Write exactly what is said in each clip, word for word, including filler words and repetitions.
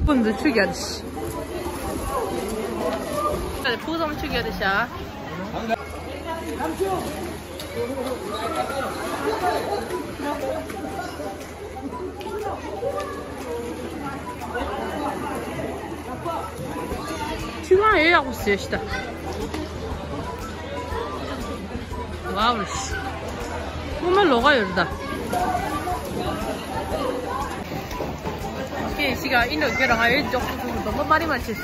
ཀུན་ཏུ་ཆུ་རྒྱག་ཤི། ཕུག་ཙམ་ཆུ་རྒྱག་ཤ། ཆུ་གང་ཡོད་ཡག་པོ་བཟོས་ཤི་ད། ཝའོ། སྔོན་མ་ལོག་ག་ཡོད་རེད་ད། ཁྱེད་ཤི་ག་ཨིན་འགྲོ་ཁྱོད་རང་ཨེ་འཇོག་ཐུབ་ཐུབ་སྡོམ་པ་མ་རི་མ་ཆེ།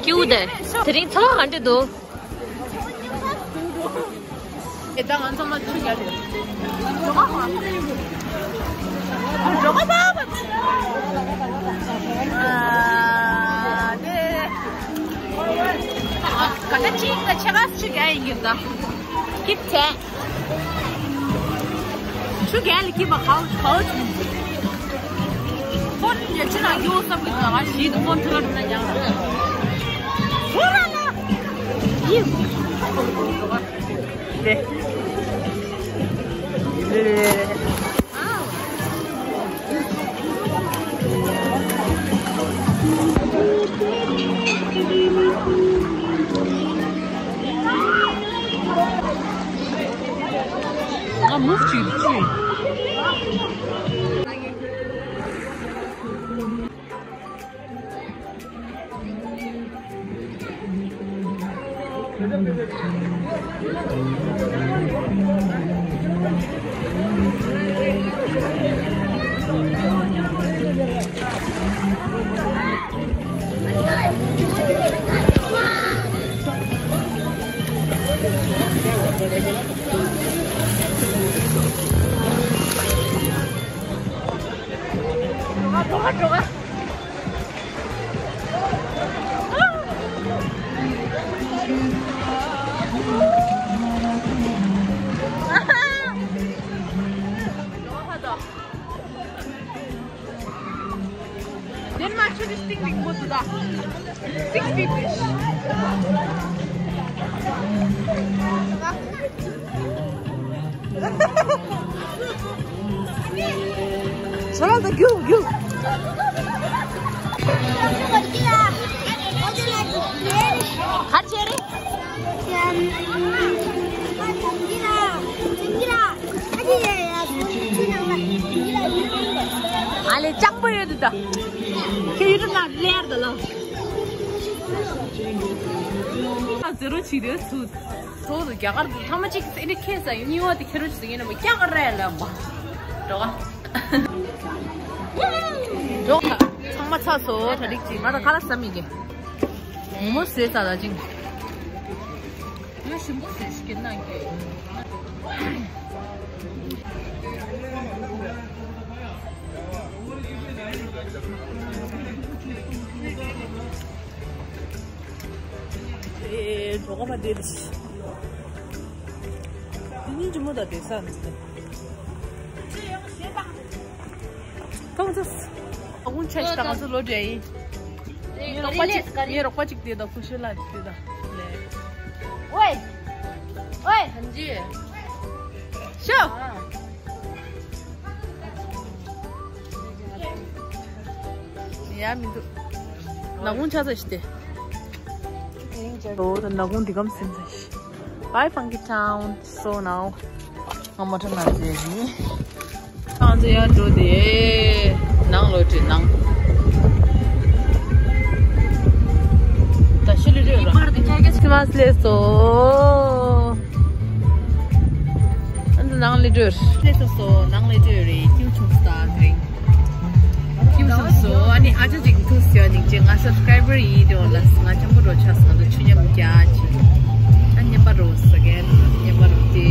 ཀྱུ་དེ། དེ་རིང་ཚ་བ་ག་འདྲ་འདུག་ཨེ་ད་ང་ཚང་མ་ཆུ་རྒྱག་རེད། རོགས་པ་ཨ་ནེ། ཨ་ག་ད་ཅིག་ད་ཆ་ག་ཆུ་རྒྱག་ཡིན་གྱི་ད། ཀིབ་བྱས། ཆུ་རྒྱག་ལ་ཀིབ་པ་གའོ་གའོ་ཆུ། ཕོན་ཡ་ཆུ་ནང་གཡོ་བསམ་གྱི་ད་ང་ཞིག་ཏུ་ཕོན་ཐུ་ལ་འགྲོ་ན་རྒྱག་ལ། ཁོ་ར་ལ། ཡིབ། དེ། ང་མུ་གཅིག་གཅིག Then my tradition thing big mood da. Six feet fish. Sana da gül gül. Kaç yeri? ཨ་ལེ་ལྕགས་པོ་ཡོད་འདུག་ད། ཁྱེད་ཡུལ་ན་ལེར་ད་ལ། ཟེ་རོ་བྱེད་དུས་ཚུད། ཚོགས་སུ་རྒྱ་གར་དུ་ཐ་མ་གཅིག་ཨེ་འདྲ་ཁེལ་ས་ཡིན། གཉིས་པ་དེ་ཁེ་རོ་ཆུ་ཡིན་ན་མ་རྒྱ་གར་རེད་ལ་མ། འགྲོ་ག་འགྲོ་ག་ཚང་མ་ཚར་སོང་། གྲ་སྒྲིག་ཅིག་ང་ད་ཁ་ལག་ཟ་མི་དགོས། མོག་མོག་བཟས་ཚར་ད་ཅིག་ང་ཞིམ་པོ་བཟས་ཤིག་གི་གནང་གི། ཨེ། འགྲོ་ག་མ་བསྡད་རེད། དེ་ཉིན་ཇི་མོ་ད་བསྡད་ས་མི་འདུག་ཁོང་ཚོ་ཨ་ཁུང་ཆ་ཞིག་ད་ང་ཚོ་ལོ་འདྲ་ཡིན། ངའི་རོགས་པ་གཅིག་ངའི་རོགས་པ་གཅིག་བསྡད་ད་ཁུ་ཤི་ལ་བསྡད་ད་ལེ། ཝེ། ཝེ། ཧན་ཇི། ཤོ། ཡ་མི་འདུག་ནག་ཁུང་ཆ་ཚ་ཞིག་སྟེ། ཨོ་ད་ནག་ཁུང་འདི་གམ་སེམས་ཚ་ཞིག Bye, Funky Town. So now ང་མོ་ཊ་ནང་འཛུལ་ཡིན། ང་ཚོ་ཡར་འགྲོ་དེ། ནང་ལོག་འགྲོ་ནང་། ད་ཤི་ལི་འགྲོ་ར། ཁི་མ་སི་ལེ་སོ། ཨ་ནི་ནང་ལ་འགྲོ། ལེ་སོ་སོ་ནང་ལ་འགྲོ་རེད། ཁྱིམ་ཆུང་སྟ་རེད། ཁྱིམ་ཆུང་སོ། ཨ་ནི་ཨ་ཅག་ཅིག་ཐུག་སོང་། ཨ་ནི་ཅེ་ང་སབ་སི་ཀ་རའི་བར་ཡིན་འགྲོ་ལ། ང་ཅང་པོ་འགྲོ་ཆགས་སོང་། ང་ཚོ་ཆུ་མཉམ་རྒྱག་ཅིག་ཨ་ཉན་པ་རོ་ས་གན་ཉན་པ་རོ་ཏེ།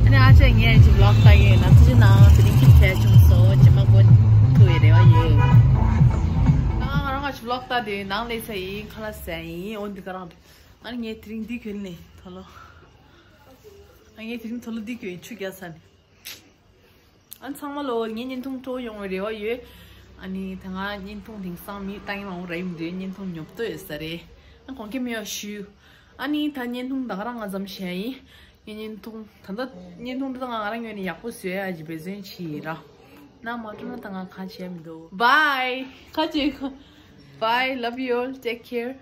ཨ་ནི་ཨ་ཅག་ངས་ཅིག་བི་ལོག་ལྟ་ཡོད་ན་ཚོ་ཅི་ནང་དེ་རིང་ཁྱིམ་ཐལ་བྱུང་སོ། ཇེ་མ་གོ་ཐུག་ཡོད་རེ་བ་ཡོད། ང་ང་རང་ ཝི་ལོག་ལྟ་དེ་ནང་ལས་ས་ཡིན་ཁ་ལག་ཟ་ཡིན། འོ་འདི་ག་རང་རེད། ཨ་ནི་ངས་དེ་རིང་འདི་གྱོན་ནས་ཐོ་ལོ། ཨ་ངས་དེ་རིང་ཐོ་ལོ་འདི་གྱོན་ཆུ་རྒྱག་ས་ནས། ཨ་ཚང་མ་ལོ་ངའི་བརྙན་ཐུང་སྤྲོ་ཡོང་བའི་རེ་བ་ཡོད། ཨ་ནི་ད་ང་བརྙན་ཐུང་དེང་སང་མི་ལྟ་མཁན་མང་པོ་རག་གི་མི་འདུག་བརྙན་ཐུང་ཉོབ་ཏོ་ཡོད་ས་རེད། ཨ་དགོངས་འགལ་མེད་པ་ཞུ། ཨ་ནི་ད་བརྙན་ཐུང་ད་ག་རང་ང་ཙམ་བྱས་ཡིན། ངའི་བརྙན་ཐུང་ད་ལྟ་བརྙན་ཐུང་འདི་ད་ང་ང་རང་ངོས་ནས་ཡག་པོ་བཟོས་ཡ་ཅིག་འབད་བརྩོན་བྱས་ཡིན་ར། ནང་མ་འགྲོ་ན་ད་ང་གང་བྱས་མི་འདུག Bye. ཁ་ཅིག Bye, love you all, take care.